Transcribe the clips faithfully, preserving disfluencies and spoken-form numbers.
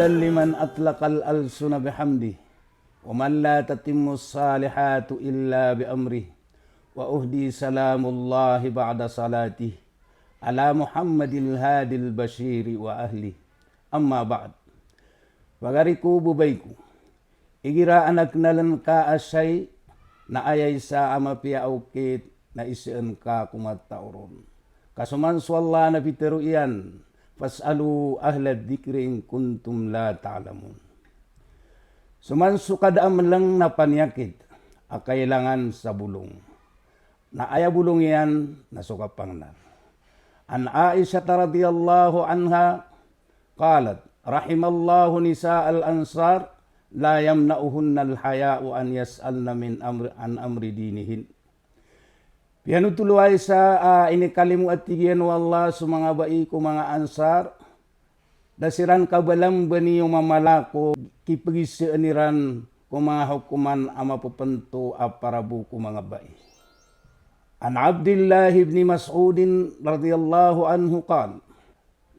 لمن أطلق الألسن بحمده، ومن لا تتم الصالحات إلا بأمره، وأهدي سلام الله بعد صلاته على محمد الهادي البشير وأهله. أما بعد. Pagari ko, babay ko. Igira a na kenalen ka a shay, na aya isa a mapiya a okit na iseen ka ko matao ron. Ka so man so Allah na pitero iyan, "Fas'alu ahla dhikri in kuntum la ta'lamun." So man so kada a meleng na paniyakit a kailangan sa bolong. Na aya bolong iyan na so kapangnar. An Aisha radhiyallahu anha qalat, "Rahimallahu nisa'al ansar, la yamna'uhunnal haya'u an yas'alna min amri, an amri dinihin." Piyanothol o Aisha a inikalimo a tig iyan o Allah so manga bai ko manga Ansar, da siran kabalambani o mamala ko kipegiseen iran ko manga hokoman a mapepento a para bo ko manga bai. An Abdillah ibn Mas'ud radhiyallahu anhu qal,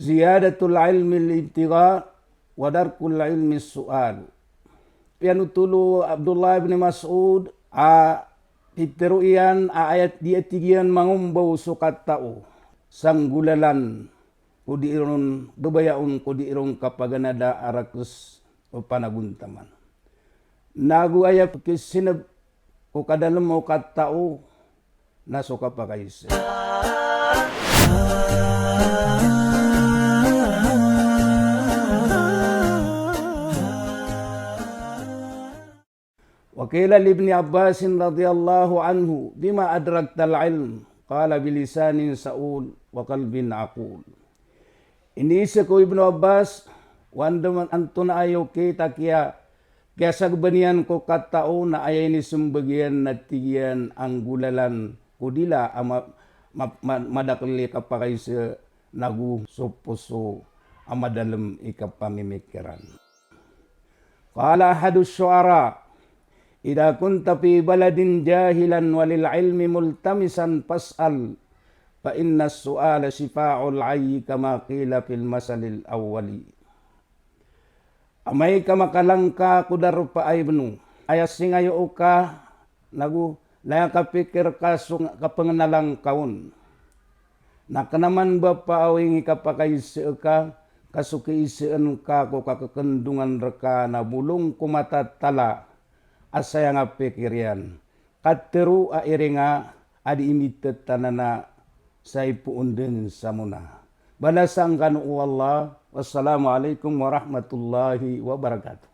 "Ziyadatul ilmi al-ibtigha, wa tarkul ilmi as-su'al." Piyanothol o Abdullah ibn Mas'ud a pitero iyan a aya di a tig iyan mangombaw so katao sa nggolalan ko di ron, babaya on ko di ron kapaganada a rakes o panagontaman. Nago aya pekisineb ko kadalem o katao na so kapakaise. Wa qila li Ibni Abbasin radhiyallahu anhu, "Bima adraktal ilm?" Qala, "Bilisanin sa'ul wa qalbin aqul." Iniise ko Ibnu Abbas, o anda man antonaa i okit a kiya, kiyasagban iyan ko katao na aya inisembag iyan na tig iyan a nggolalan ko dila a ma, ma, ma, madakel i kapakaise nago so poso a madalem i kapamimikiran. Qala ahadus syu'ara, "Idha kunta fi baladin jahilan wa lil ilmi multamisan fas'al, fa innas su'ala shifa'ul 'ayyi kama qila fil masalil awwali." Amay ka makalangka ko daropa a ibnu, aya singayo o ka nago laya kapikir ka so kapengenalan ka on. Na kena man ba paawing i kapakaise ka, ka so kiiseen ka ko kakekendongan reka na bolong ko matatala a saya nga pikir iyan. Katero a iringa a di imitetanana sa ipoon den sa mona. Balasan kano o Allah. Wassalamu alaikum warahmatullahi wabarakatuh.